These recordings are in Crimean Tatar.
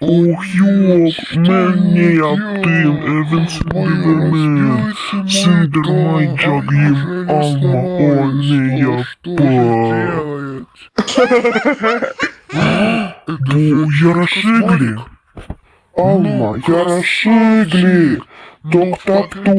Oh yoq, men ne yaptım, evin sindirmen, sindirmaycağım, amma o ne yapar? Bu yaraşıqlı. Alma, yaraşıqlı, toqtap tur!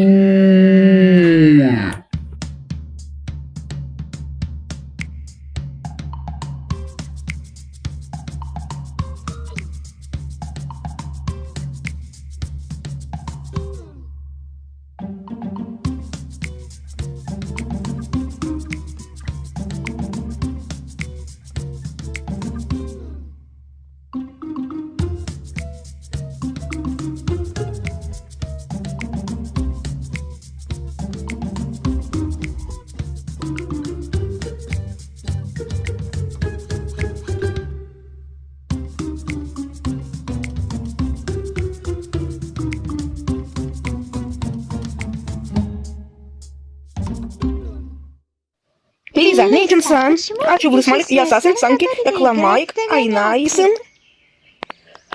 Liza, ne içün sen açuvlı smalik yasasıñ, sanki yaqalamayıq aynaysıñ?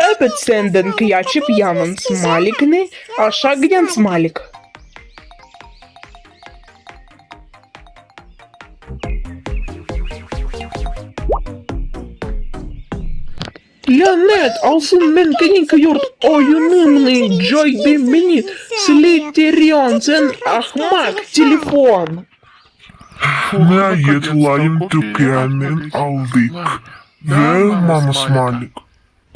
Ebet, senden qıyaçıp yaman smalikni aşağıyan smalik. Lânet olsun, men keñki yurt oyunımnı coydım, meni siliteryon, sen ahmaq telefon! Niayet layım tükânın aldıq ve mamasmalik.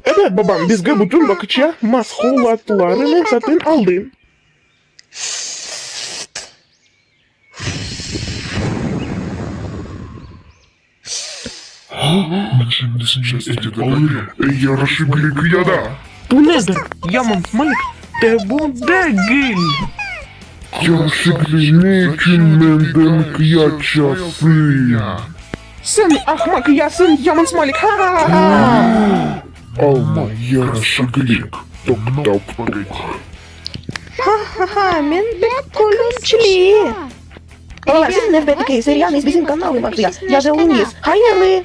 Ebet, babam bizge bütün bağça mahsulatlarını satın aldı. Men şimdi seni etip alırım, ey yaraşıqlı qıyada! Bu nedir, yaman smalik, de bu degil! Yaraşıqlı, ne içün menden qıyaçasıñ? Sen ahmaq yasıñ, yaman smalik, ha-ha-ha! Alma, yaraşıqlı, toqtap tur! Ha-ha-ha, men pek külünçli! Balalar, siz nevbetteki seriyanı bizim kanalımızda yazılıñız. Hayırlı!